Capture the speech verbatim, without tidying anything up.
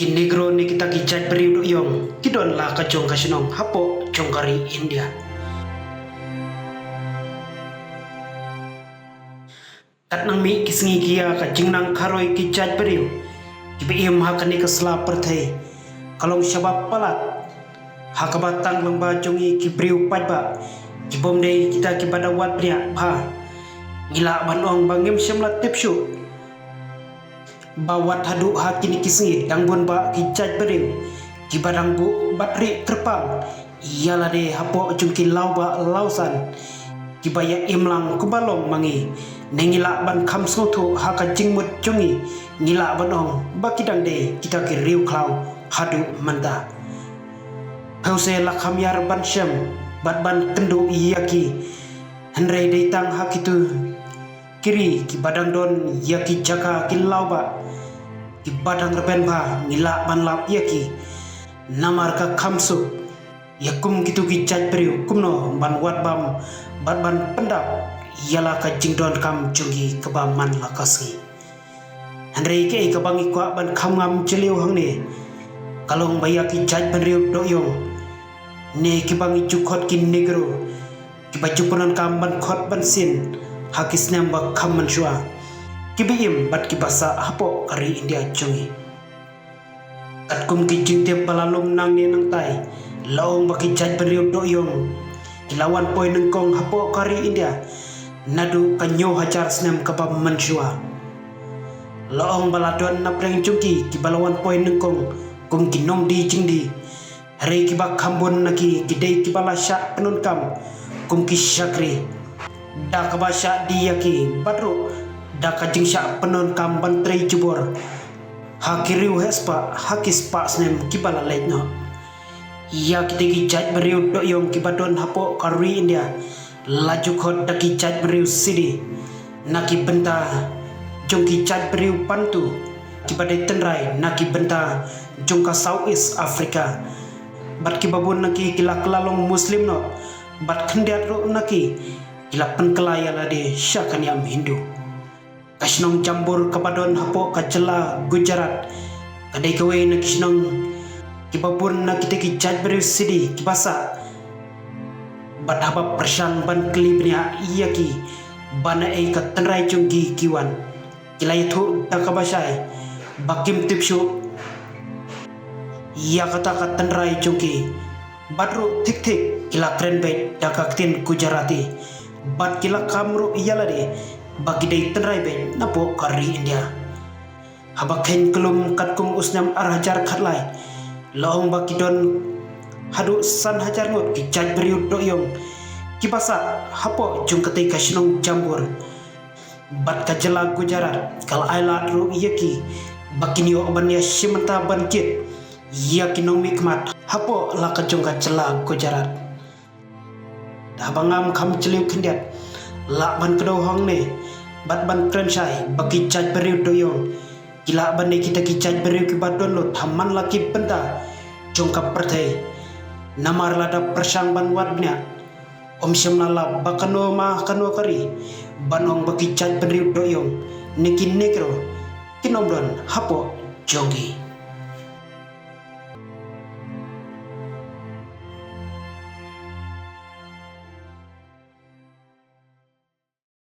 Ki Negro ne kita ki jaitbynriew dohïong ki don la ka jong ka shnong hapoh jong ka ri India. Katnang mih ki sngi ki ïa ka jingnang kharoi ki jaitbynriew kiba im ha kane ka sla pyrthei ka long shaba palat ha kaba tang lyngba jong ngi ki briew paidbah kibym dei kita kiba da wad bniah bha. Ngi lah ban ong ba ngim shym la tip shuh ba wat haduh ha kine ki sngi dang bun bah ki jaitbynriew kiba dang buh bad rieh kyrpang ïa lade hapoh jong ki lawbah lawsan kiba ïa im lang kumba long ma ngi. Ne ngi lah ban kham sngewthuh ha ka jingmut jong ngi, ngi lah ban ong ba ki dang dei kita ki riewkhlaw haduh mynta. Phewse la kham ïar ban shem bad ban kynduh ïa ki, hynrei dei tang ha kitu ki ri kiba dang don ïa ki jaka ki lawbah kiba dang rben bha ngi lah ban lap ïa ki. Namar ka kham suk ïa kum kitu ki jaitbynriew kumno ban wad bam bad ban pyndap ïa la ka jingdonkam jong ki kaba man la ka sngi. Hynrei kaei kaba ngi kwah ban kham ngam jylliew hangne ka long ba ïa ki jaitbynriew dohïong ne kiba ngi ju khot ki Negro kiba ju pyndonkam ban khot ban sien ha ki snem ba kham mynshuwa kiba im bad kiba sah hapoh ka ri India jong ngi. Katkum ki jingtip ba la lum nangne nangtai la ong ba ki jaitbynriew dohïong ki la wan poi nyngkong hapoh ka ri India naduh ka hynñiew hajar snem kaba mynshuwa. La ong ba la don na pdeng jong ki kiba la wan poi nyngkong kum ki nongdie jingdie. Hynrei kiba kham bun na ki ki dei kiba la shah pyndonkam kum ki shakri da kaba shah die ïa ki bad ruh da ka jingshah pyndonkam ban trei jubor ha ki riew hespah ha ki spah snem kiba la leit noh. Ïa kita ki jaitbynriew dohïong kiba don hapoh ka ri India la ju khot da ki jaitbynriew Sidi na ki bynta jong ki jaitbynriew Bantu kiba dei tynrai na ki bynta jong ka South East Africa. Bad kiba bun na ki ki la kylla long Muslim noh bad khyndiat ruh na ki ki la pynkylla ïa lade sha ka niam Hindu. Ka shnong Jambur kaba don hapoh ka jylla Gujarat ka dei kawei na ki shnong kiba bun na kita ki jaitbynriew Sidi kiba sah. Bad haba pyrshang ban kylli bniah ïa ki ba naei ka tynrai jong ki ki wan, ki la ïathuh da kaba shai ba kim tip shuh ïa kata ka tynrai jong ki. Bad ruh thik thik ki la kren beit da ka ktien Gujarati bad ki la kham ruh ïa lade ba ki dei tynrai beit napoh ka ri India. Haba kheiñ kyllum katkum u snem ar hajar khatlai la ong ba ki don haduh san hajar ngut ki jaitbynriew dohïong kiba sah hapoh jong katei ka shnong Jambur. Bad ka jylla Gujarat ka la ai lad ruh ïa ki ba kin ïoh ban ïashim bynta ban jied ïa ki nongmihkhmat hapoh la ka jong ka jylla Gujarat. Haba ngam kham jylliew khyndiat lah ban kdew hangne bad ban kren shai ba ki jaitbynriew dohïong ki lah ban dei kita ki jaitbynriew kiba don lut ha man la ki bynta jong ka pyrthei. Namar lada pyrshang ban wad bniah ym shym la lap ba kano ma kano ka ri ban ong ba ki jaitbynriew dohïong ne ki Negro kin ym don hapoh jong ki.